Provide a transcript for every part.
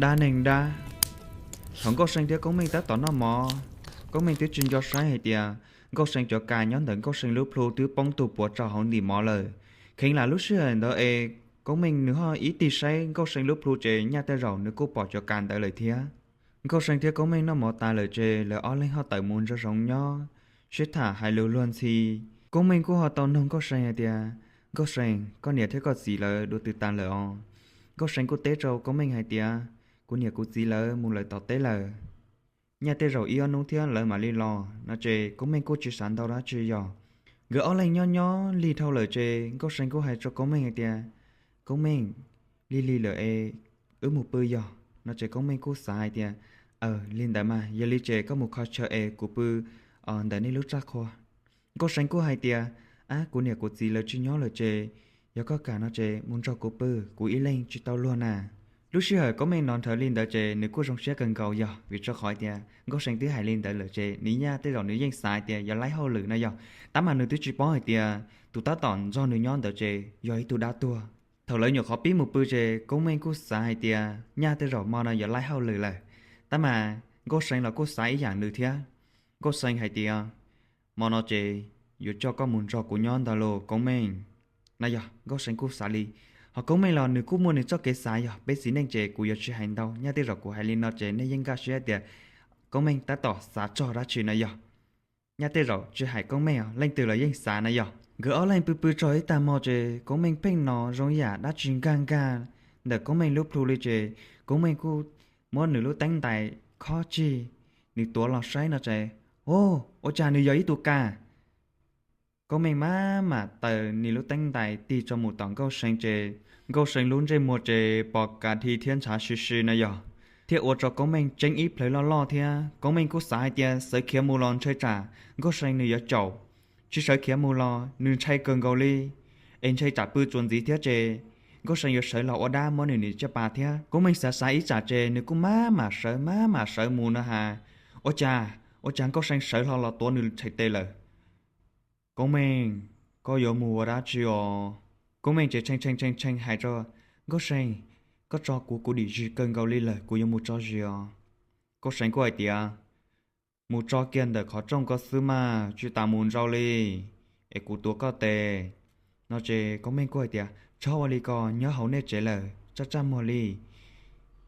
Dab neeg dab. Thaum Nkauj See thiab Koob Meej tab tom noj mov, Koob Meej twb tsis nco saib hais tias Nkauj See cov kas nyob ntawm Nkauj See lub plhu twb poob tus puav rau hauv ntim mov lawm. Kheev lam lub sij hawm ntawd es Koob Meej nws ho ib tig saib Nkauj See lub plhu ces nyaj tej zaum nws kuj pom cov kas ntawd lawm thiab. Nkauj See thiab Koob Meej noj mov tas lawm ces lawv ob leeg ho tawm mus nraum zoov nyob sib tham hais lus luag ntxhi. Koob Meej kuj ho tau noog Nkauj See hais tias, Nkauj See, koj niam thiab koj txiv lawv dua twg tas lawm os? Nkauj See kuj teb rau Koob Meej hais tias, kuv niam kuv txiv lawv mus lawm tom teb lawm, nyaj tej zaum ib ob hnub thiab lawv mam li los no ces Koob Meej kuj tsis xav ntau dab tsi yog. Nkawd ob leeg nyob nyob lig dhau lawm ces Nkauj See kuj hais rau Koob Meej hais tias, Koob Meej, lig lig lawm es wb mus pw yog no ces Koob Meej kuj xav hais tias, aw, li ntawd mas yog li ces koj mus kho chaw es kuv pw ntawm nej lub tsaj qhua. Nkauj See kuj hais tias, ab, kuv niam kuv txiv lawv tsis nyob lawm ces yog koj kam no ces mus nrog kuv pw, kuv ib leeg tsis tau luag na. Lub sij hawm Koob Meej hnov nrhawv li ntawd ces nws kuj zoo siab kawg nkaus yog vim rau qhov tias Nkauj See twb hais li ntawd lawm ces nws nyaj tej zaum nws yeej xav hais tias yog laib hauj lwm no yog, tab mas nws twb tsis paub hais tias tus tab tom nrog nws nyob ntawd ces yog ib tug dab tuag. Thaum lawv nyuam qhuav pib mus pw ces Koob Meej kuj xav hais tias nyaj tej zaum hmo no yog laib hauj lwm lawm, tab mas Nkauj See los kuj xav ib yam nws thiab. Nkauj See hais tias, hmo no ces yuav coj koj mus nrog kuv nyob ntag lauj Koob Meej. No yog Nkauj See kuj xav li, ho Koob Meej los nws kuj muaj nws txoj kev xav yog, peb txiv neej ces kuv yuav tsis hais ntau, nyaj tej zaum kuv hais li no ces nej yeej nkag siab tias Koob Meej tab tom xav txog dab tsi no yog. Nyaj tej zaum tsis hais Koob Meej, leej twg los yeej xav na yog. Nkawd ob leeg pw pw txog ib tag hmo ces Koob Meej pheej hnov zoo yam dab tsi nkag nkag ntawm Koob Meej lub plhu li ces Koob Meej kuj muab nws lub teeb ntais khob cig, nws tuav los saib no ces, o, ua cas nws yog ib tug kas. Koob Meej maj mam taws nws lub teeb ntais tig tso mus tom Nkauj See ces Nkauj See lub ntsej muag ces pos kas dhi thiab ntshav si si no yog, thiaj ua rau Koob Meej tseeb ib plhaw loj loj thiab Koob Meej kuj xav hais tias sawv khiav mus los ntshai tsam Nkauj See nws yuav caum, tsis sawv khiav mus los nws ntshai kawg nkaus li, es ntshai tsam pw txuas ntxiv thiab ces Nkauj See yuav sawv los ua dab muab nws niam caj pas thiab. Koob Meej xav xav ib tsam ces nws kuj maj mam sawv maj mam sawv mus no has, ua cas, ua cas Nkauj See sawv hlo los tuav nws txhais tes lawm. Koob Meej, koj yuav mus ua dab tsi os? Koob Meej ces tshee tshee tshee tshee hais rau, Nkauj See, koj tso kuv kuv dim zis kawg nkaus li lawm, kuv yuav mus tso zis os. Nkauj See kuj hais tias, mus tso kiag ntawm qhov rooj ko xwb mas, tsis tas mus nrau li, es kuv tuav koj tes. No ces Koob Meej kuj hais tias, txhob ua li ko, nyob hauv nej tsev lawm, tsaj tsaj muag li.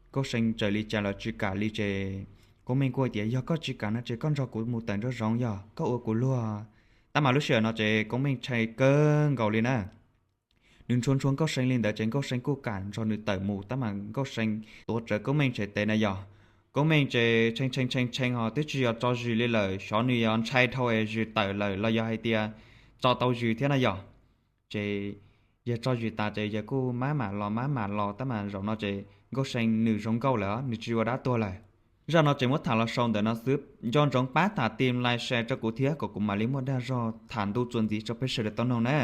Nkauj See txawm li cas los tsis kam li ces Koob Meej kuj hais tias, yog koj tsis kam no ces koj nrog kuv mus tawm nraum zoov yog koj ua kuv luag. Tab mas lub sij hawm no ces Koob Meej tshee kawg nkaus li na. Nws ntshua ntshua Nkauj See li ntawd ces Nkauj See kuj kam nrog nws tawm mus, tab mas Nkauj See tuav rawv Koob Meej txhais tes na yog. Koob Meej ces tshee tshee tshee tshee ho twb tsis yog tso zis li lawm, xyov nws yog ntshai dhau es zis tawm lawm los yog hais tias tso tau zis thiab na yog. Ces yawg tso zis tas ces yawg kuj maj mam los maj mam los, tab mas zaum no ces Nkauj See nws zoo nkauj lawm, nws tsis ua dab tuag lawm. Zaj no ces muab tham los xaus ntawm no xwb, nco ntsoov pab tham ti like share rau kuv thiab kom kuv mam li muaj dag zog tham ntu txuas ntxiv rau peb sawv daws tau noog na.